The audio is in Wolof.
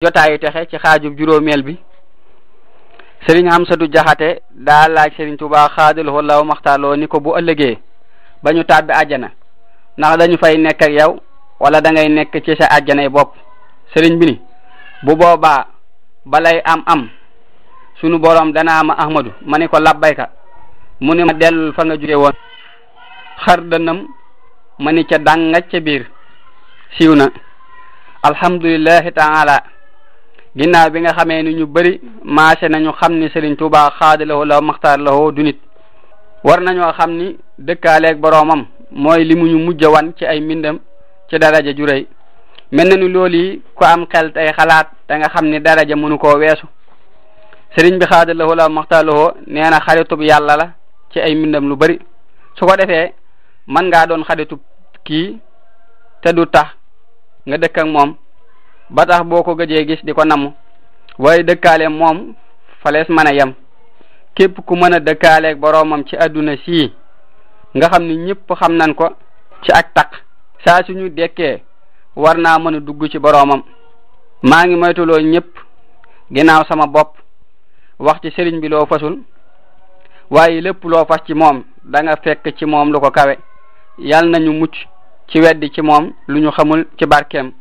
jotaayu texe ci xaajub juróomeel bi sëriñ Amsatu Jaxate daa laaj sëriñ Tuubaa xaadalahoo law maxtaaloo ni ko bu ëllëgee ba ñu tàbbi àjjana ndax dañu fay nekk ak yow wala da ngay nekk ci sa àjjanay bopp sëriñ bi ni bu boobaa balay am sunu borom danaa ma Ahmadu ma ni ko labbayka mu ne ma dellul fa nga jóge woon xar dënam ma ni ca dànga ca biir siiw na alhamdulillahi taala ginnaaw bi nga xamee ni ñu bëri maase nañu xam ni Sëriñ Tuubaa xaadalahoo la maxtaar lahoo du nit war nañoo xam ni dëkkaaleeg boroomam mooy li mu ñu mujj wan ci ay mbindam ci daraja ju rëy mel na ni loolu yi ku am xel tey xalaat da nga xam ni daraja mënu koo weesu sëriñ bi xaadalahoo la maxtaar lahoo nee na xaritub yàlla la ci ay mbindam lu bëri su ko defee mën ngaa doon xaritub kii te du tax nga dëkk ak moom ba tax boo ko gëjee gis di ko namm waaye dëkkaale moom falees mën a yem képp ku mën a dëkkaaleeg boroomam ci àdduna sii nga xam ni ñëpp xam nañ ko ci ak taq saa suñu dekkee war naa mën a dugg ci boroomam maa ngi moytuloo ñëpp ginnaaw sama bopp wax ci sëriñ bi loo fasul waaye lépp loo fas ci moom da nga fekk ci moom lu ko kawe yal nañu mucc ci weddi ci moom lu ñu xamul ci barkeem